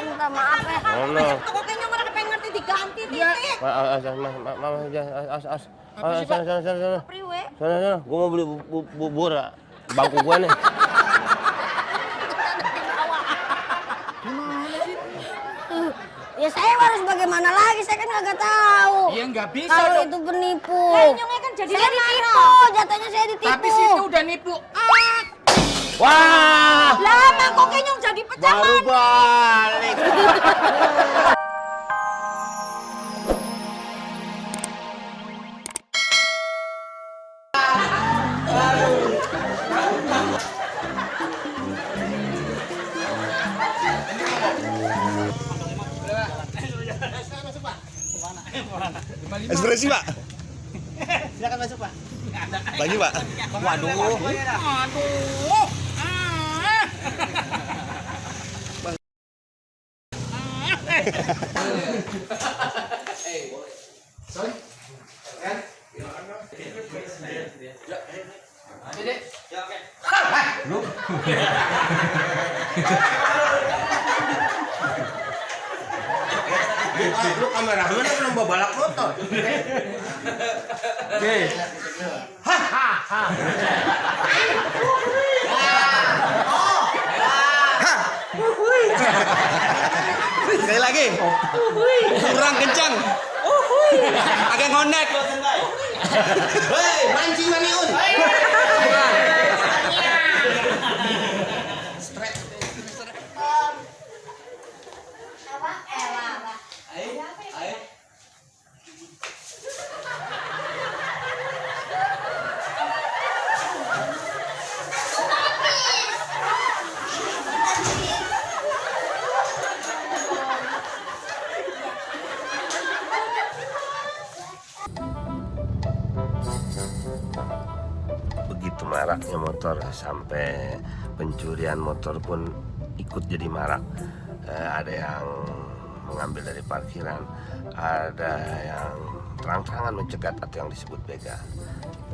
minta maaf ya. Ono. Kok kayaknya mereka pengen ngerti diganti titik. Sana. Priwe. Sana. Gua mau beli bubur. Bangku gua nih. Gimana sih? Ya saya harus bagaimana lagi, saya kan nggak tahu. Ya nggak bisa Kalau dong. itu penipu. Kayaknya kan jadi Saya ditipu, jatuhnya saya ditipu. Tapi situ udah nipu. Wah! Lama kok kayaknya jadi pecah. Baru balik. Ekspresi, Pak. Silakan masuk, Pak. Lagi, Pak. Waduh. Lu kameramen belum bawa balap motor. Sekali lagi. Kurang kencang. Agak ngondek. Hei, mancing maniun. Begitu maraknya motor sampai pencurian motor pun ikut jadi marak. Ada yang mengambil dari parkiran, ada yang terang-terangan mencegat atau yang disebut begal.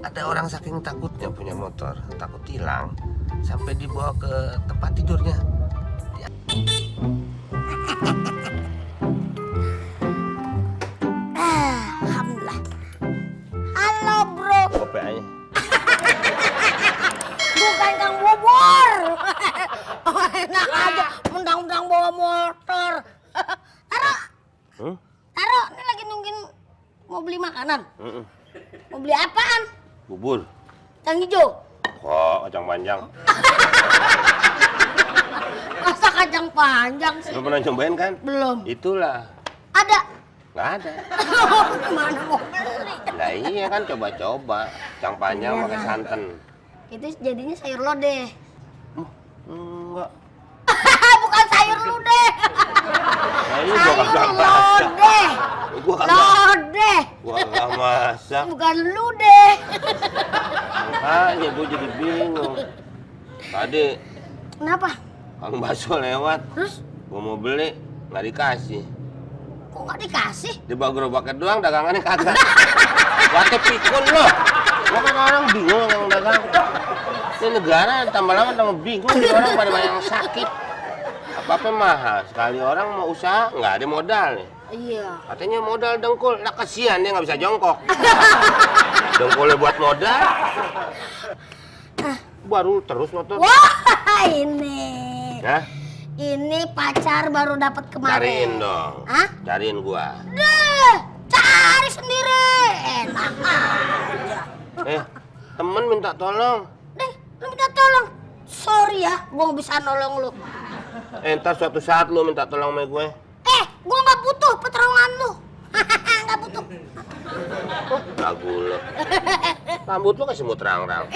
Ada orang saking takutnya punya motor, takut hilang, sampai dibawa ke tempat tidurnya. Alhamdulillah. Halo bro, Kopi aja. bukan Kang Bubur. Oh, enak aja, mentang-mentang bawa motor. Taruh, ini lagi nungguin mau beli makanan. Mau beli apaan? Bubur. Yang hijau. Kok kacang panjang? Masa kacang panjang sih? Lu pernah cobain kan? Belum. Itulah. Ada. Nggak ada. Gimana mau beli? Lah iya kan coba-coba. Kacang panjang pakai santan. Itu jadinya sayur lodeh. Enggak. Bukan sayur lodeh. Nah, ini gua kagak Sayur masak. lodeh. Gua kagak. Lodeh. Gua kagak masak. Bukan ludeh. Makanya gua jadi bingung. Tadi Kenapa? Kang Baso lewat. Terus Gua mau beli, nggak dikasih. kok nggak dikasih? Dibawa gerobaknya doang, dagangannya kagak. Wate pikun loh. Gua kan orang bingung yang dagang. Ini negara tambah lama tambah bingung. Ini orang pada banyak yang sakit. Apa-apa mahal. Sekali orang mau usaha, nggak ada modal nih. Iya. Katanya modal dengkul. Lah kasihan dia nggak bisa jongkok. Dengkulnya buat modal. Baru terus motor. Wah, ini. Ya, Ini pacar baru dapat kemarin. cariin dong. Hah? Cariin gua. Deh, cari sendiri. Enak aja. Temen minta tolong. Deh, lu minta tolong. Sorry ya, gua nggak bisa nolong lu. Ntar suatu saat lu minta tolong sama gue. Gua nggak butuh pertolongan lu. Nggak butuh. Lagu lo. Rambut lu kasih muterang-rang.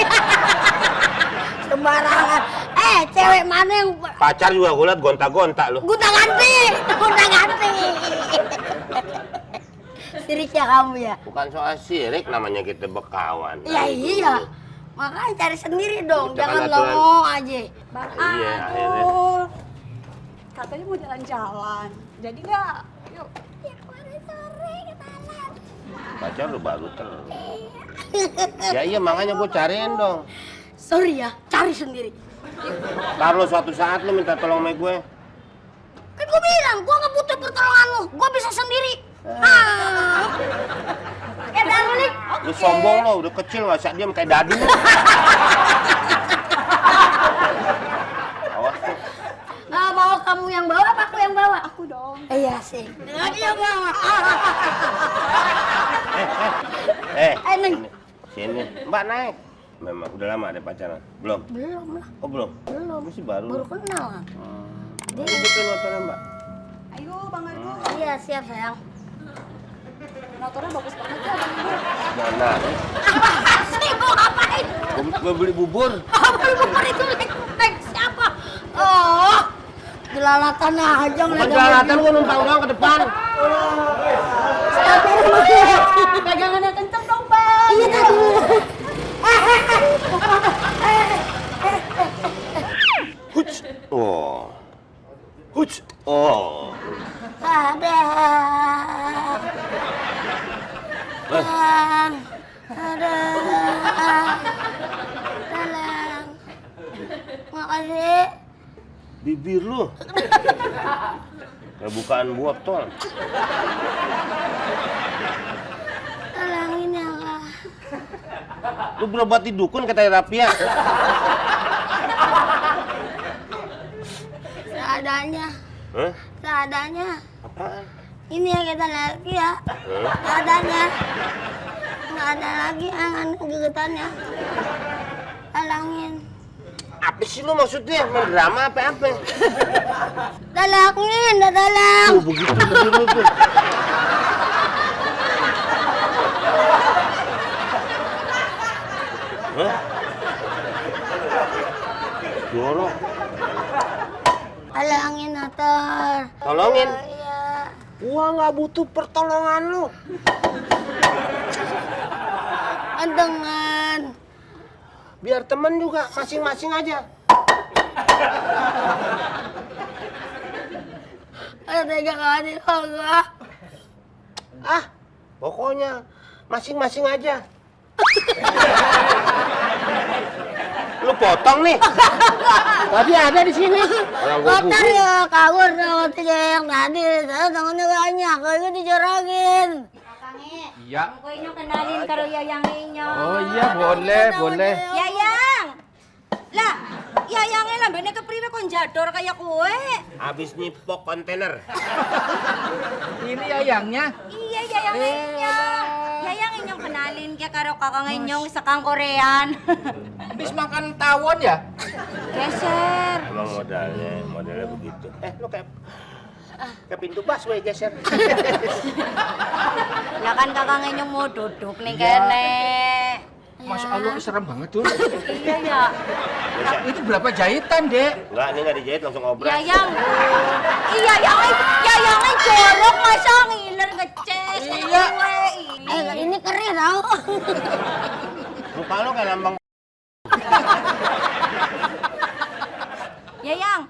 Sembarangan. Cewek mana yang Pacar juga gue liat gonta-gonta lu. gonta ganti? Gonta ganti. Sirik ya kamu ya? Bukan soal sirik, namanya kita bekawan. Ya iya. Makanya cari sendiri dong, Kita kan jangan aturan- longo aja. Bang Iya, akhirnya. Adul. Katanya mau jalan-jalan. Jadi nggak? Yuk. Ya kemarin sore ke taman. Pacar lu baru terus. Ya iya, makanya gue cariin dong. Sorry ya, cari sendiri. Ntar lu suatu saat lu minta tolong sama gue. Kan gua bilang, gua nggak butuh pertolongan lu. Gua bisa sendiri. Oke, dah lu nih. Lu sombong lo, udah kecil masa diam kayak dadi. Awas tuh. Mau kamu yang bawa apa aku yang bawa? Aku dong. Iya sih. Lagi yang bawa. Neng. Sini. Mbak naik. Memang udah lama ada pacaran? Belum? Belum lah. Oh belum? Belum. Masih baru. Baru kenal kan? Dia. Hidupin motornya Mbak. Ayo Bang Argo. Iya siap sayang. Motornya bagus banget ya Bang Argo. Mana? Sih mau ngapain? Gue beli bubur. Beli bubur itu naik siapa? Oh, jelalatan aja Bukan ngeliat jelalatan, gue numpang doang ke depan. Pegangannya kenceng dong Bang. Iya tadi. Huts. Oh. Huts. Oh. Ada. Ada. Dalang. Makasih. Bibir lu. Kayak bukaan botol. Dalangin ya kak. Lu berobat di dukun kata Rapia. Seadanya. Hah? Seadanya. Apaan? Ini yang kita lihat ya. Seadanya. Nggak ada lagi angan gegetannya. Dalangin. Apa sih lu maksudnya? Main drama apa-apa? Dalangin, dalang. Tuh begitu bibir lu tuh. Hah? Jorok. Dalangin Atar. Tolongin. Iya. Gua nggak butuh pertolongan lu. Dengan. Biar temen juga masing-masing aja. Ada tega kali enggak. Ah, pokoknya masing-masing aja. Lu potong nih. Tadi ada di sini. Orang gua Kotor ya, kabur sama tiga yang tadi. Saya tangannya banyak, kayaknya dijorogin. Iya. Kuenya kenalin karo Yayangnya. Oh iya, boleh, boleh. Yayang. Lah, Yayangnya lambene kepriwe kon jador kayak kue? habis nyipok kontainer. Ini yayangnya. Iya, Yayangnya. Yayang inyong kenalin kaya karo kakang inyong sakang Korean. Habis makan tawon ya? Geser. Emang modelnya begitu. Lu kayak pintu busway geser. Lah kan kakang inyong mau duduk nih kene. Masya Allah, serem banget tuh. Iya ya. Itu berapa jahitan, Dek? Enggak, ini nggak dijahit langsung obras. Yayang. Iya, Yayangnya jorok masa ngiler ngeces. Iya. Ini keren tau. Muka lu kayak lambang. Yayang.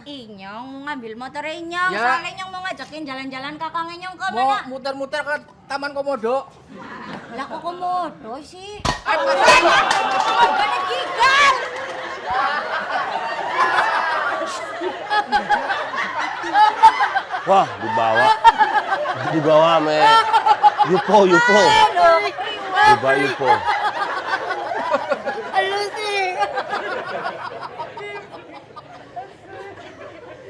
Inyong mau ngambil motor Inyong, Ya. soalnya Inyong mau ngajakin jalan-jalan kakang Inyong ke Mau mana? muter-muter ke Taman Komodo. Lah kok komodo sih? Apa Bukan gigal. Wah, dibawa sama Yupo. Dibawa Yupo. Lu sih.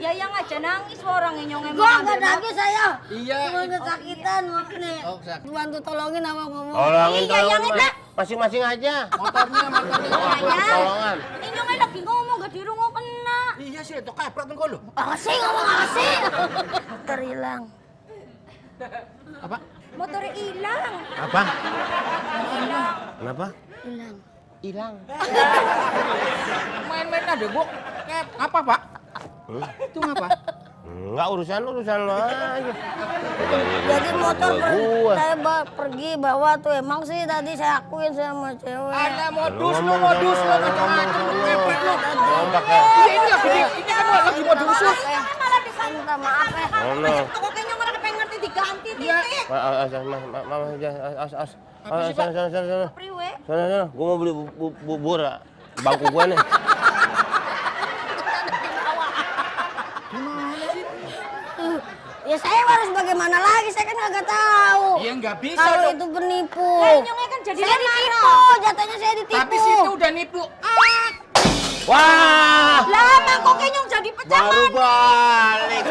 Yayang aja nangis orang Inyong emang. Gua nggak ambil nangis saya. Iya. Cuma kesakitan makanya. Oh, sakit. Bantu tolongin sama ngomong. Tolongin, Iya, yang Mas. itu. Masing-masing aja. Motornya. Tolongan. Inyongnya lagi ngomong gak dirungu kena. Iya sih, itu kayak tuh lu. Makasih ngomong makasih. Terhilang. Apa? Motornya hilang. Apa? Kenapa? Hilang. Hilang. Main-main ada gua. Kayak apa, Pak? Itu ngapa? Enggak urusan lo aja. Jadi motor gua. saya pergi bawa tuh emang sih tadi saya akuin sama cewek. Ada modus lu, Ngomong macam-macam. Ngepet lu. pakai. Iya, ini kan lagi modus lu. Malah disangka. Minta maaf ya. Ngono. Kok kayaknya mereka pengen ngerti diganti Iya. titik. Mama as. Apa sih, Pak? Sana. Priwe. Sana. Gua mau beli bubur. Bangku gua nih. Gimana sih? Ya saya harus bagaimana lagi, saya kan nggak tahu. Ya nggak bisa Kalau dong. itu penipu. Nyongnya kan jadi Saya ditipu, jatuhnya saya ditipu. Tapi situ udah nipu. Ah, Wah, lah mangkoknya nyong jadi pecah baru balik.